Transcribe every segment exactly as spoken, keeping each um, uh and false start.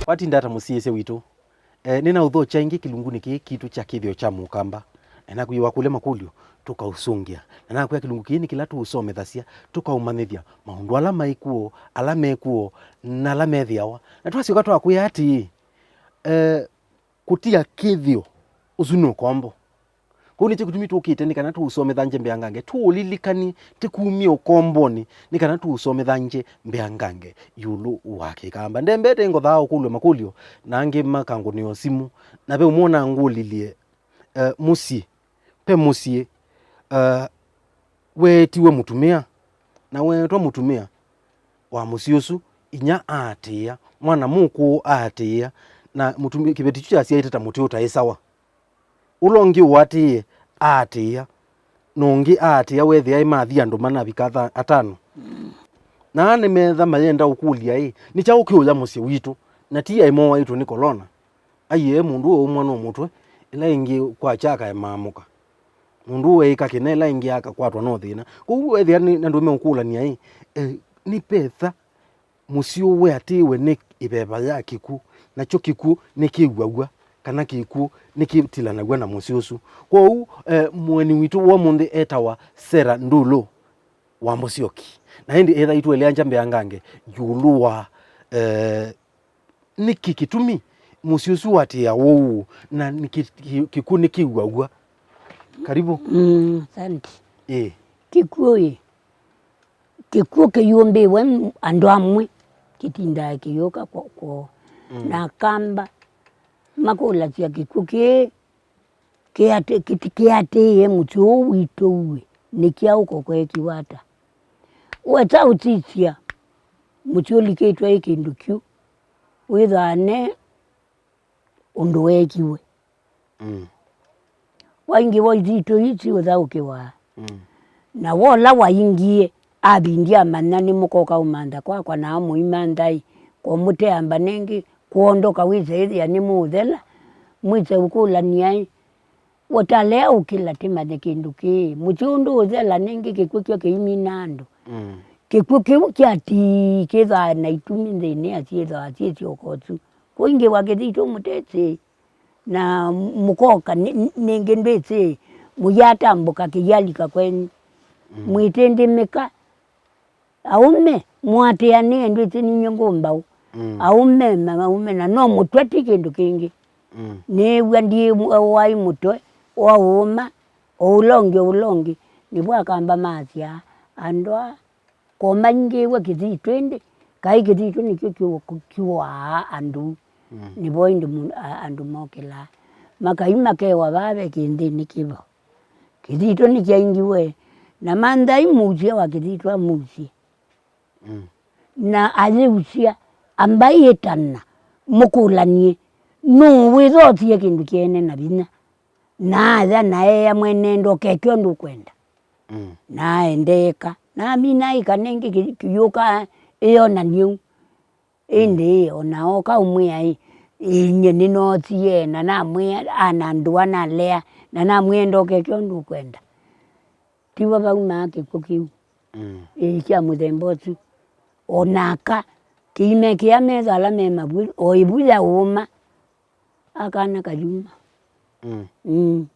Watinda ata mũsyĩĩsya witũ? Eh, nĩnaũthokya ĩngĩ kĩlungunĩ kĩĩ kitũ kya kĩthĩo kya Mũkamba. Na nakwĩw'a kũlya makũlyo, tũkaũsũngĩa. Na nakwĩa kĩlungu kĩĩ nĩ kĩla tũũsomethasya, tũkaũmanyĩthya maũndũ ala maĩ kw'o, ala me kw'o, na ala methĩawa. Na twasyoka twakwĩa atĩĩ, eh, kũtia kĩthĩo, ũsu nĩ ũkombo. Kũu nĩkyo kĩtumi tũkĩte, nĩ kana tũũsomethangye mbeangange, tũũlilikani tĩkumie ũkombonĩ, nĩ kana tũũsomethangye mbeangange ĩũlũ wa Kĩkamba. Ndembete ngũthaa ũkũlw'a makũlyo, na angĩ makangũnĩa simũ, na ve ũmwe ũnangũlilye, eh, mũsyĩ, ve mũsyĩ, eh, weetiwe mũtumĩa, na weetwa mũtumĩa wa mũsyĩ ũsu, inyia aatĩĩa, mwana mũkũũ aatĩĩa, na mũtumĩa, kĩveti kyu kyasyaĩte ta mũtĩ ũtaĩ sawa. Ũla ũngĩ ũatĩĩe aatĩĩa, na ũngĩ aatĩĩa, weethĩa mathi andũ manavika atha-, atano. Na aa nĩmeetha mayenda ũkũlya-ĩ, nĩ kyaũ kĩũya mũsyĩ witũ, na ti aĩ moaĩtwe nĩ kolona? Aiee, mũndũ ũũ ũmwe no mũtwe, ĩla ĩngĩ kwakya akaema amũka. Mũndũ ũũ eĩka kĩna, ĩla ĩngĩ akakwatwa no thĩna. Kwoou weethĩa nĩ andũ meũkũlany'a-ĩ, e, nĩ vetha mũsyĩ ũũ weatĩĩwe nĩ ĩveva ya kĩkw'ũ, nakyo kĩkw'ũ nĩkĩw'aw'a, kana kĩkw'ũ nĩkĩtilanaw'a na mũsyĩ ũsu. Kwoou, eh, mũeni witũ wa ũmũnthĩ etawa Sarah Ndulu wa Mũsyoki. Na ĩndĩ ethaĩtwe ĩleangya mbeangange ĩũlũ wa, eh, nĩkĩ kĩtumi mũsyĩ ũsu watĩĩa ũu, na nĩkĩ kĩ-, kĩkw'ũ nĩkĩw'aw'a? Karibu. Mm, asante. Ĩĩ. Kĩkw'ũ ĩ, kĩkw'ũ kĩyũmbĩwe andũ amwe, kĩtindaa kĩyũka kwo-, kwoo. Mm. Na Akamba makũlasya kĩkw'ũ kĩĩ kĩatĩ-, kĩti-, kĩatĩĩe mũsyĩ ũũ witũ ũĩ, nĩ kyaũ ko kweekiwe ata? Wesa ũsisya mũsyĩ ũlikĩtwe ĩ kĩndũ kyu, wĩthĩaa ne ũndũ weekiwe. Mm. Waingĩwa ithitũ ii siũthaũkĩwa. Mm. Na wola waingie, avindie amanya nĩmũkoka ũmantha kwakwa, na amũimantha-ĩ, ko mũteamba nengĩ, kwondoka wĩse ĩthĩa nĩmũũthela, mwĩse ũkũlany'a-ĩ, ũtalea ũkĩla tĩmanye kĩndũ kĩĩ. Mũsyĩ ũndũ ũthela nengĩ, kĩkw'ũ kyo kĩimina andũ. Mm. Kĩkw'ũ kĩu kyatii kĩthaa na itumi nthĩnĩ, asyĩthaa syĩ syoka ũsu. Kũingĩwa kĩthitũ mũtesĩ, na mũkoka nĩ-, nĩ-, nĩngĩ ndwĩsĩ, mũyatambũka kĩyalika kwenyu. Mm. Mwĩtĩndĩmĩka, aũme, mũatĩanĩe, ndwĩsĩ ninyie ngũmbaũ. Mm. Aũme, ma-, aũme, na no mũtwe, ti kĩndũ kĩngĩ. Mm. Nĩw'a ndiĩ mu-, wai mũtwe, wa ũũma, o ũla ũngĩ, o ũla ũngĩ. Nĩvo Akamba masyaa, andũ aa ko maingĩwe kĩthitũ, ĩndĩ kaĩ kĩthitũ nĩkyo kĩũ-, kĩũaa andũ. Mm. Nĩvo ĩndĩ mu-, a-, andũ mokĩlaa. Makai makewa vaa ve kĩnthĩnĩ kĩvo. Kĩthitũ nĩkyaingiwe, na manthai mũusye wa kĩthitũ amusye. Mm. Na ayĩusya, ambai ĩtana, mũkũlany'e, nũũ wĩthosie kĩndũ kyeene na vinya? Na aya na eea mwene enda ũkeke ũndũ ũkwenda. Mm. Na aendeeka. Na amina ĩka nengĩ kĩ-, kĩyũka ĩyonany'a ũu. Ĩndĩ, mm, o na ooka ũmwĩa-ĩ, ĩĩ, nyie nĩnoosie, na namwĩa, ana ndũa nalea, na namwĩa enda ũkeke ũndũ ũkwenda. Tivo vaumaa kĩkw'ũ kĩu. Mm. Ĩĩ, kya mũthemba ũsu. O na aka, kĩimekĩa metho ala me mavu, o ĩvu ya ũũma, akana kayuma. Mm. Mm.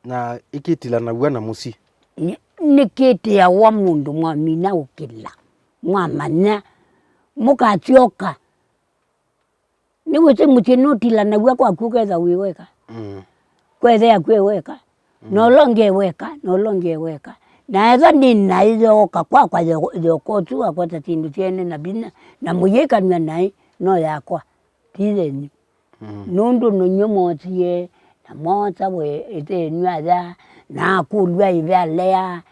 Na ĩkĩtilanaw'a na mũsyĩ? Nĩ-, nĩkĩtĩawa mũndũ mwamina ũkĩla, mwamanya, mũkasyoka. Nĩwĩsĩ mũsyĩ nũtilanaw'a, kwaku ũketha wĩ weka. Mm. Kwethea kwĩ weka. Mm. Na ũla ũngĩ e weka, na ũla ũngĩ e weka. Na ethwa nĩ naĩ yooka kwakwa yo-, yoka ũsu wakwata syĩndũ syeene na vinya, na mũyĩkanw'a naĩ, no yakwa, ti yenyu. Mm. Nũndũ nĩnyw'ĩ mwosie, na mwosa we ĩthenyu aya, na akũlw'a ĩve alea,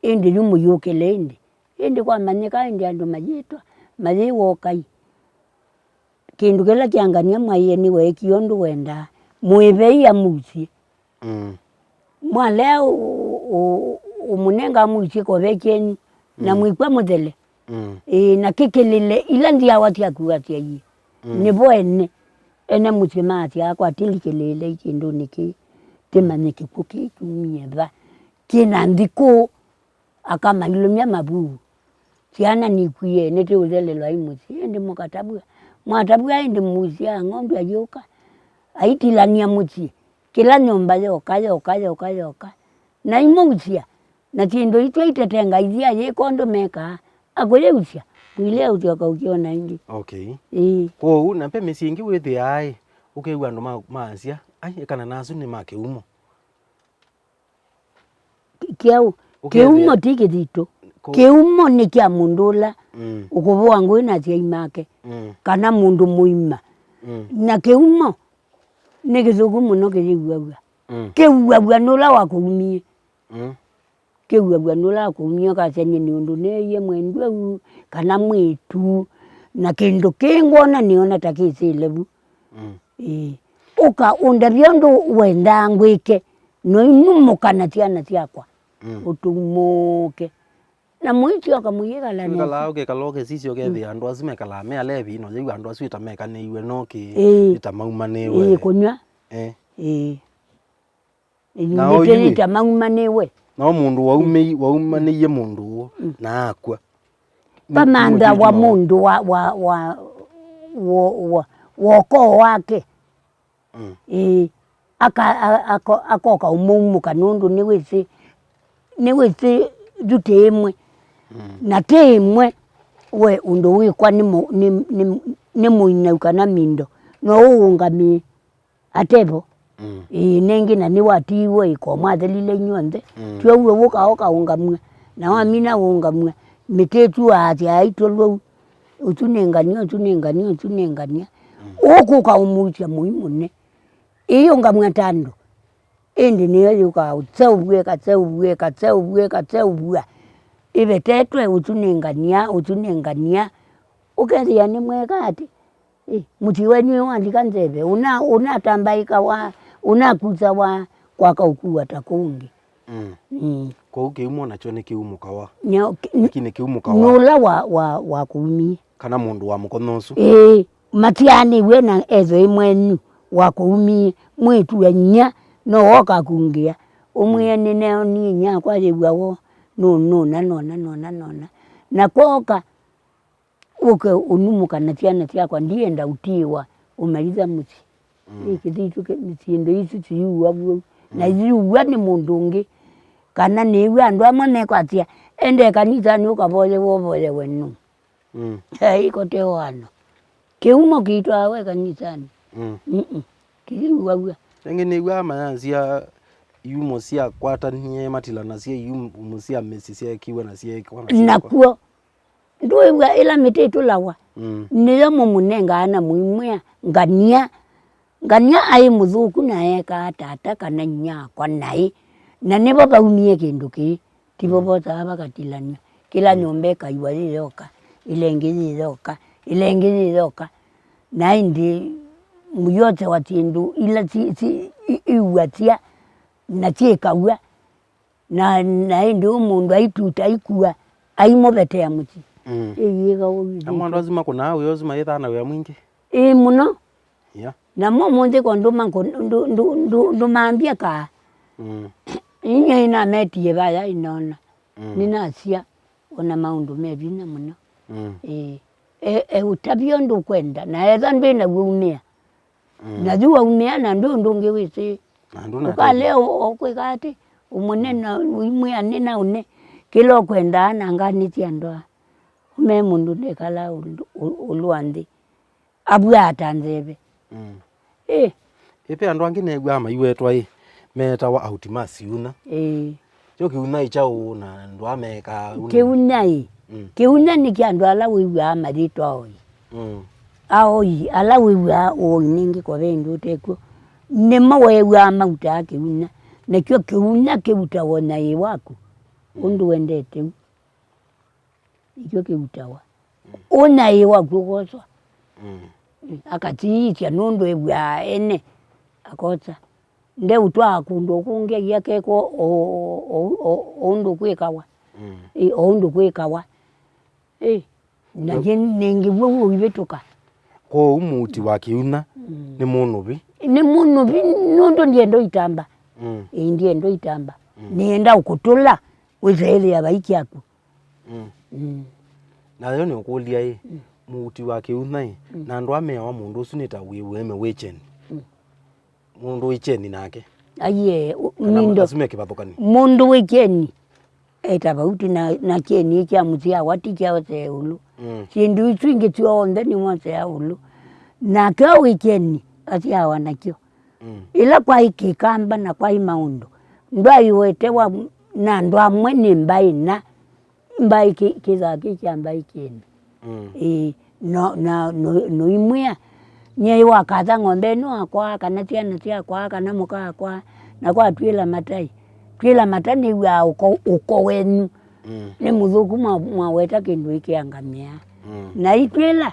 ĩndĩ yu mũyũkĩle ĩndĩ. Ĩndĩ kwamanyĩka ĩndĩ andũ mayĩtwa, mayĩwa ũkai. Kĩndũ kĩla kĩangania mwaĩe nĩweekie ũndũ wendaa, mũĩvei amusye. Mm. Mwalea ũ-, ũ-, ũmũnenga mũisyĩ kove kyenyu, na, mm, mwĩkw'a mũthele. Mm. Ĩĩ, na kĩkĩlĩle ila nzyawa syaku wasyaie. Mm. Nĩvo ene, ene mũsyĩ maasya, "Akwa tĩlikĩlĩĩlei kĩndũnĩ kĩĩ, tĩmanye kĩkw'ũ kĩĩ kyumie va. Kĩ na nthikũ." Akamailũmya mavuu. Syana nikwie, nĩtĩũthelelwa i mũsyĩ, ĩndĩ mũkatavw'a, Mwatavw'a ĩndĩ mũusya ng'ombe ayũka, aitilany'a mũsyĩ, kĩla nyũmba yoka, yoka, yoka, yoka. Na imũusya, na syĩndũ itw'a itetenga ithya yĩko ũndũ mekaa, akũyĩusya, mũileũsya ũkaũkyona ĩngĩ. Okay. Ĩĩ. Kwoou, na ve mĩsyĩ ĩngĩ wĩthĩaa-ĩ, ũkew'a andũ ma-, maasya, "Ai, ĩkana nasu nĩ ma kĩumo." Kyaũ? Ũkethĩa- Kĩumo ti kĩthito. Kũ- Kĩumo nĩ kya mũndũ ũla Mm. ũkũvũa ngũĩ na asyai make, Mm. kana mũndũ mũima. Mm. Na kĩumo nĩ kĩthũku mũno kĩyĩw'aw'a. Mm. Kĩw'aw'a nĩ ũla wakũumie. Mm. Kĩw'aw'a nĩ ũla wakũumie, ũkasya, "Nyie nĩ ũndũ neeie mwendwa ũũ, kana mwĩĩtu, na kĩndũ kĩĩ ngwona nĩona ta kĩsĩle vu." Mm. Ĩĩ. Ũka ũndavya ũndũ wendaa ngwĩke, noinumũka na syana syakwa, Mm. ũtumũke. Na mũisyoka mũyĩkalania. Wĩkalaa ũkekala ũkesisya ũkethĩa andũ asu mekalaa me alevi, no yĩu andũ asu ĩta mekanĩiwe no kĩ, Ĩĩ. ĩta maumanĩwe. Ĩĩ, kũnyw'a. Eh. Ĩĩ. Nao Ĩnyuĩte yu-ĩ, ĩta maumanĩwe. Nao mũndũ waumĩ-, waumanĩie mũndũ ũũ Mm. na akw'a. Nĩ- Vamanthawa nĩ mũndũ wa, wa, wa, wa, wa, wa ũkoo wake. Mm. Ĩĩ. Aka-, a-, ako-, akoka ũmũumũka nũndũ nĩwĩsĩ, nĩwĩsĩ yu ti ĩmwe. Mm. Na ti ĩmwe we ũndũ wĩkwa nĩ mũ-, nĩ, nĩ, nĩ mũinau kana mindo. No ũũngamĩe. Atevo. Mm. Ĩĩ, nengĩ na nĩwatiiwe ĩko mwathelile inyw'onthe. Mm. Tw'o w'o wũka ũkaũngamw'a. Na wamina ũũngamw'a, mĩtĩ ĩsu aasya aitũlwau. Ũsu nĩ ngania, ũsu nĩ ngania, ũsu nĩ ngania. Mm. Ũkũka ũmũusya mũi mũne. Ĩĩ ũngamw'a ta andũ. Ĩndĩ nĩyo yũkaa ũseũvw'e, kaseũvw'e, kaseũvw'e, kaseũvw'a. Ĩvetetwe, ũsu nĩ ngania, ũsu nĩ ngania. Ũkethĩa nĩmweka atĩ, Ĩ, mũsyĩ wenyu nĩwalika nzeve, ũna-, ũnatambaĩkawa, ũnakusawa, kwaka ũkua ta kũngĩ. Mm. Mm. Kwoou kĩumo nakyo nĩ kĩumũkawa. Nyo-, ki-, Lakini kĩumũkawa nũla wa, wa, wa kũumie. Kana mũndũ wa mũkono ũsu. Ĩĩ, matianĩw'e na etho ĩmwenyu wa kũumie, mwĩtu enya, no woka kũngĩa. Ũmwĩe, Mm. "Nĩneonie nyakwa yĩw'a woo, nũnũna, nona, nona, nona." Na kwoka, Ũke ũnumũka na syana syakwa, ndienda ũtiĩwa, ũmaitha mũsyĩ. Mm. Ĩ, kĩthitũ kĩ-, syĩndũ isu siyuwa w'ou. Na Mm. iyuwa nĩ mũndũ ũngĩ. Kana nĩw'a andũ amwe mekwasya, "Ende kanisanĩ ũkavoyewe, ũvoyewe nũ?" Mm. Ĩko te wano. Kĩumo kĩitwawe kanisanĩ. Mm. Mm-mm. Kĩyuwaw'a. Ĩngĩ nĩw'a mayasya iumo syakwatanie matilanasya iumo sya mĩsyĩ syeekiwe na syeekwa na syeekwa. Nakw'o. Ndwĩw'a ĩla mĩtĩ ĩtũlawa, Mm. nĩyo mũmũnengaa na mũimwĩa, "Ngania, ngania aĩ mũthũku na eekaa tata kana inyakwa naĩ." Na nĩvo vaumie kĩndũ kĩĩ, tivo Mm. vosaa vakatilanw'a. Kĩla Mm. nyũmba ĩkaiwa yĩ yoka, ĩla ĩngĩ yĩ yoka, ĩla ĩngĩ yĩ yoka. Na ĩndĩ mũyosewa syĩndũ ila si, si, i-, iw'asya na syĩkaw'a. Na, na ĩndĩ ũ mũndũ aituta aikua, aimũvetea mũsyĩ. Mm. Ĩyĩka ũu. Amwe andũ asu makũnaa wĩa ũsu mayĩthaa na wĩa mwingĩ. Ĩĩ mũno. Yeah. Namo ũmũnthĩ ko ndũma-, ndũ-, ndũ-, ndũ-, ndũmambia kaa. Mm. Inyie inametie vaya inona. Mm. Ninasya ona maũndũ me vinya mũno. Mm. Ĩĩ. E, e ũtavya ũndũ ũkwenda, na etha ndwĩ naw'o umĩa. Mm. Na yu waumĩa na ndwĩ ũndũ ũngĩ wĩsĩ. Na ndũna Ũkalea ũ-, ũkwĩka atĩ, ũmũne Mm. na ũimwĩa nĩ na ũne, kĩla ũkwendaa na nganĩsya ndoa. Ũme mũndũ ndekala ũlũ-, ũ-, ũlũa nthĩ. Avw'aa ta nzeve. Mm. Ĩ. Ĩ, ve andũ angĩ neew'aa maiwetwa ĩ, meetawa auti ma siuna. Ĩĩ. Kyo kĩuna ĩ kyaũ na andũ aa meekaa ũu nĩ Kĩuna ĩ. Mm. Kĩuna nĩ kya andũ ala wĩw'aa mayĩtwa aoi. Mm. Aoi, ala wĩw'aa ũoi nĩngĩ ko ve ĩndĩ ũtekw'o. Nĩmo weew'aa mautaa kĩuna. Nakyo kĩuna kĩutawa o nyaĩĩ waku. Mm. Ũndũ wendete u. Nĩkyo kĩutawa. Mm. Ũnyaĩĩ waku ũkoswa. Mm. Mm, akatiisya nũndũ ew'aa ene, akosa. Ndeũtwaa kũndũ kũngĩ, aiakekwa o, o, o, o, o ũndũ kwĩkawa. Mm. Ĩ, o ũndũ kwĩkawa. Ĩ, na Yep. yĩ nĩngĩ w'o ũivĩtũka. Kwoou mũuti wa kĩuna Mm. nĩ mũnũvi? Nĩ mũnũvi nũndũ ndienda ũitamba. Mm. Ĩ, ndienda ũitamba. Mm. Nĩenda ũkũtũla wĩsaĩlĩa vai kyaku. Mm. Mm. Nayo nĩũkũlya ĩ, Mm. mũuti wa kĩunaĩ, mm, na andũ ameawa mũndũ ũsu nĩ ta wĩ ũeme wĩ kyeni. Mm. Mũndũ wĩ kyeni nake. Aiee, u-, kana mindo. Asu me kĩvathũkany'o. Mũndũ wĩ kyeni e tofauti na, na kyeni kya mũsyawa ti kya ũsee ũlũ. Mm. Syĩndũ isu ingĩ syonthe nĩ mosea ũlũ. Nake o wĩ kyeni asyawa nakyo. Mm. Ĩla kwaĩ kĩkamba na kwaĩ maũndũ, ndwaiwetewa na andũ amwe nĩ mbaĩ na mbaĩ kĩ-, kĩthaa kĩ kya mbaĩ kĩndũ. Mm. Ĩĩ, no, na, no, noimwĩa, nyie wakatha ng'ombe ĩno akwa, kana syana syakwa, kana mũka akwa, na kwatw'ĩla matai. Tw'ĩla mata nĩw'aa ũko, ũko wenyu. Mm. Nĩ mũthũku mwa, mwaweta kĩndũ ĩkĩangamĩa. Mm. Na itw'ĩla,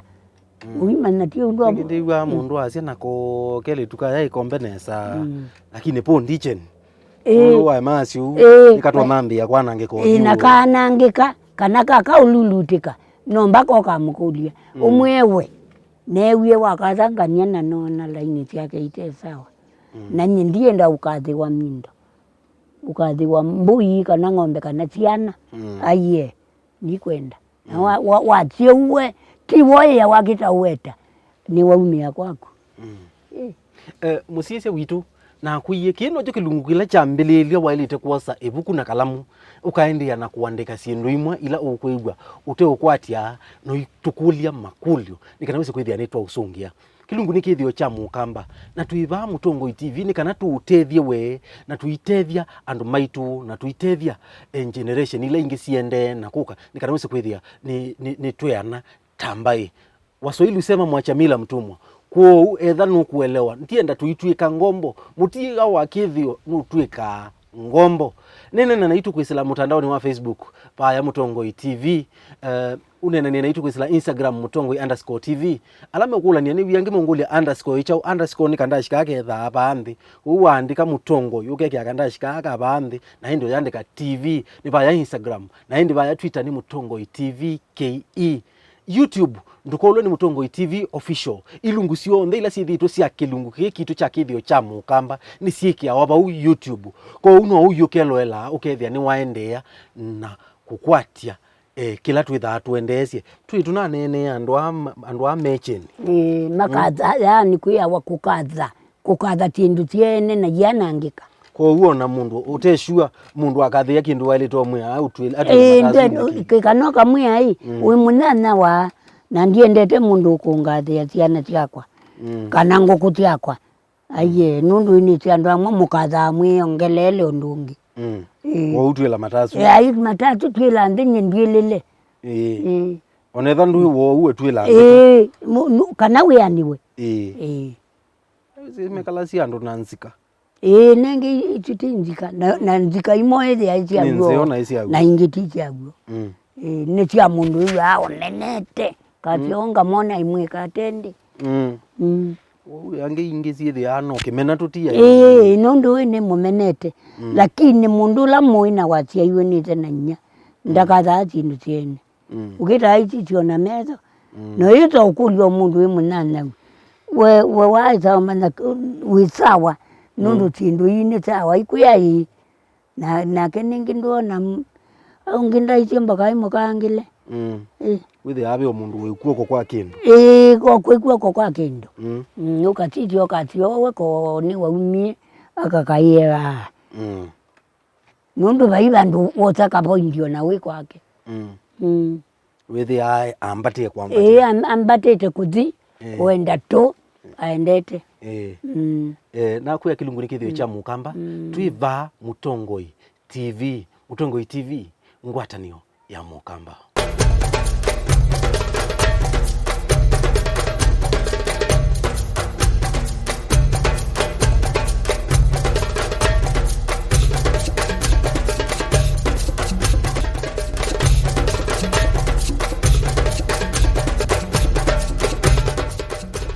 mm, ũimanya ti ũndũ wa. Ĩngĩ ndĩw'aa mũndũ asya na ko kelĩtu kaya ĩkombe nesa. Mm. Lakini po ndichen. Ĩĩ. Ũndũ wa masyo, ĩĩ, nĩkatwa mambĩa kwanangĩka. Ĩĩ, na ũthyũ. Kanangĩka, kana kakaululutĩka, no mbaka ũkamũkũlya. Mm. Ũmwĩe we, neewie wakathangany'a na noona laini syake ite sawa. Mm. Na nyie ndienda ũkathĩwa mindo. Ũkathĩwa mbũi kana ng'ombe kana syana. Mm. Aiee, ndikwenda. Na wa, wa, watie uwe, ti woĩa wakĩta ũweta, nĩwaumĩa kwaku. Mm. Eh. Eh, mũsyaĩĩsya witũ, nakwĩie kĩĩ nokyo kĩlungu kĩla kyambĩlĩĩlya waĩlĩte kwosa ĩvuku na kalamu, ũkaendeea na kũandĩka syĩndũ imwe ila ũkwĩw'a ũteũkwatya, na ũitũkũlya makũlyo nĩ kana wĩse kwĩthĩa nĩtwaũsũngĩa. Kĩlungu nĩ kĩthĩo kya Mũkamba, na twĩ vaa Mũtongoi T V nĩ kana tũũtethye we, na tũitethya andũ maitũ, na tũitethya, eh, generation ila ingĩ siendee na kũka, nĩ kana wĩse kwĩthĩa nĩ, nĩ, nĩtweana ta mbaĩ. Waswahili husema mwacha mila mtumwa. Kwoou, etha nũkũelewa, ndienda tũitw'ĩka ngombo. Mũtiĩga wa kĩthĩo nũtw'ĩkaa ngombo. Nĩnena naitũ kwĩsĩla mũtandaonĩ wa Facebook, vaya Mũtongoi T V. Eh, ũnenanie naitũ kwĩsĩla Instagram, Mũtongoi underscore T V. Ala mekũlany'a nĩ wia angĩ mongũlya underscore ĩ kyaũ, underscore nĩ kandashi kaa kethaa vaa nthĩ. Ũu waandĩka Mũtongoi, ũkekĩa kandashi kaa ka vaa nthĩ, na ĩndĩ ũyandĩka T V. Nĩ vaya Instagram, na ĩndĩ vaya Twitter nĩ Mũtongoi T V K E. YouTube, ndũkolwe nĩ Mũtongoi T V Official. Ilungu syonthe ila syĩthĩĩtwe sya kĩlungu kĩĩ kitũ kya kĩthĩo kya Mũkamba nĩsyĩkĩawa vau YouTube. Kwoou no ũiũke loela ũkethĩa nĩwaendeea na kũkwatya, eh, kĩla twĩthaa tũendeesye. Twĩ tũnaneenea andũ aa ma-, andũ aa me kyeni. Ĩĩ, makatha, yaani kwĩawa kũkatha. Kũkatha syĩndũ syeene na ianangĩka. Kwoou o na mũndũ ũte sure, mũndũ akathĩa kĩndũ waĩlĩte ũmwĩa, "Aa, ũtwĩle, atwĩle." Ĩĩ, matasu nde-, makĩndũ. Kĩkanoka mwĩa ĩ, mm, wĩ mũnyanyawa, na ndiendete mũndũ ũkũngathĩa syana syakwa, mm, kana ngũkũ syakwa. Aiee, nũndũ nĩ sya andũ amwe mũkathaa mwĩongeleele ũndũ ũngĩ. Mm. Ĩĩ. Kwoou twĩla matasu. Ĩĩ, ai, matasu twĩla nthĩ nyie ndwĩlĩle. Ĩĩ. Ĩĩ. O na etha ndwĩ woo, we twĩla nthĩ. Ĩĩ, mu-, nu-, kana wĩanĩwe. Ĩĩ. Ĩĩ. Mekalasya andũ na nzika. Ĩĩ, nengĩ isu ti nzika. Na, na nzika imwe ĩthĩa nĩ nzeo na ĩ syaw'o, na ingĩ ti syaw'o. Mm. Ĩĩ, nĩ sya mũndũ ũyũ aonenete. Kasyo, mm, ngamwona imwĩka atendĩ. Mm. Mm. Ũu angĩ ingĩ syĩthĩaa no kĩmena tũtia. Ĩĩ, nũndũ ũyũ nĩ mũmenete. Mm. Lakini mũndũ ũla mũĩ na wasyaiwe nĩte na inya, mm, ndakathaa syĩndũ syeene. Mm. Ũkĩtaa isi syona metho. Mm. No ĩta ũkũlya o mũndũ wĩ mũnyanyaũ. We, we waĩsa ũmanya wĩ sawa, nũndũ, mm, syĩndũ ii nĩ sawa, ikwĩa ĩĩ. Na, nake nĩngĩ ndwona m-, ũngĩ ndaisye mboka imũkangĩle. Mm. Ĩ. Wĩthĩaa ve o mũndũ wĩ kw'oko kwa kĩndũ. Ĩĩ, ko kwĩ kw'oko kwa kĩndũ. Mm. Mm, ũkasisya ũkasyowe ko nĩwaumie, akakaĩe vaa. Mm. Nũndũ vai vandũ wosa kavoindi o na wĩ kwake. Mm. Mm. Wĩthĩaa ambatĩe kwambatĩa. Ĩĩ, am-, ambatĩte kũthi, eh, kwenda tũ, aendete. Ĩĩ. Mm. Eh, nakwĩa kĩlungu nĩ kĩthĩo kya Mũkamba, mm, twĩ vaa Mũtongoi T V. Mũtongoi T V, ngwatanĩo ya Mũkamba.